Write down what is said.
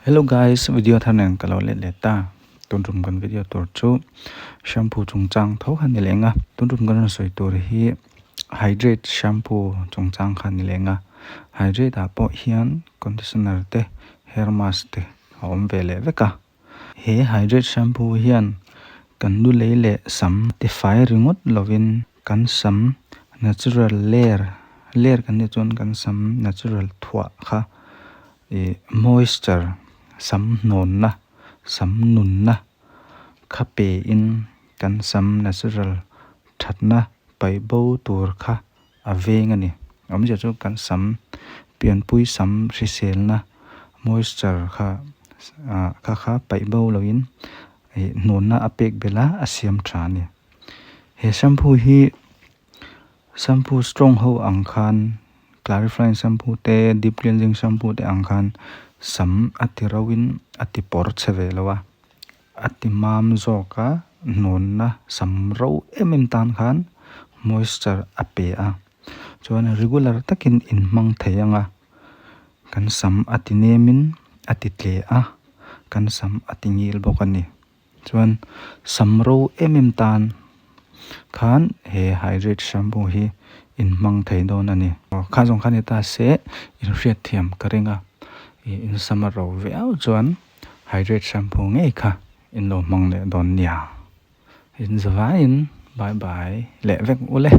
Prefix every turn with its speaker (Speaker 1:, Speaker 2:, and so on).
Speaker 1: Hello guys, video thar nen ka lo let leh ta. Tun tum kan video tur chu shampoo chungchang tho kha ni leng a. Tun tum kan rawn sawi tur hi hydrate shampoo chungchang kha ni leng a. Hydrate ah pawh hian conditioner te hair mask te a awm ve leh vek a. He hydrate shampoo hian kan lu lei leh sam tifai ringawt lovin kan sam natural layer layer kan tih chuan kan sam natural thuah kha ih moisture sam hnawnna sam nunna kha pe in kan sam natural thatna paih bo tur kha a veng a ni. Awmzia chu kan sam pianpui sam hriselna moisture kha ah kha kha paih bo loin ih hnawnna a pek belh a a siam tha a ni. He shampoo hi shampoo strong ho ang khan clarifying shampoo te deep cleansing shampoo te ang khan sam a ti ro in a ti pawr chhe ve lo a a ti mam zawk a hnawnna sam ro em em tan khan moisture a pe a chuan regular takin in hmang thei ang a kan sam a ti nem in a ti tle a kan sam a ti ngil bawk a ni chuan sam ro em em tan khan he hydrate shampoo hi in hmang thei dawn a ni kha zawng kha ni ta se in hriatthiam ka ring a ih in sam a ro viau chuan hydrate shampoo ngei kha in lo hmang leh dawn nia. In zavaiin bye bye leh vek ule.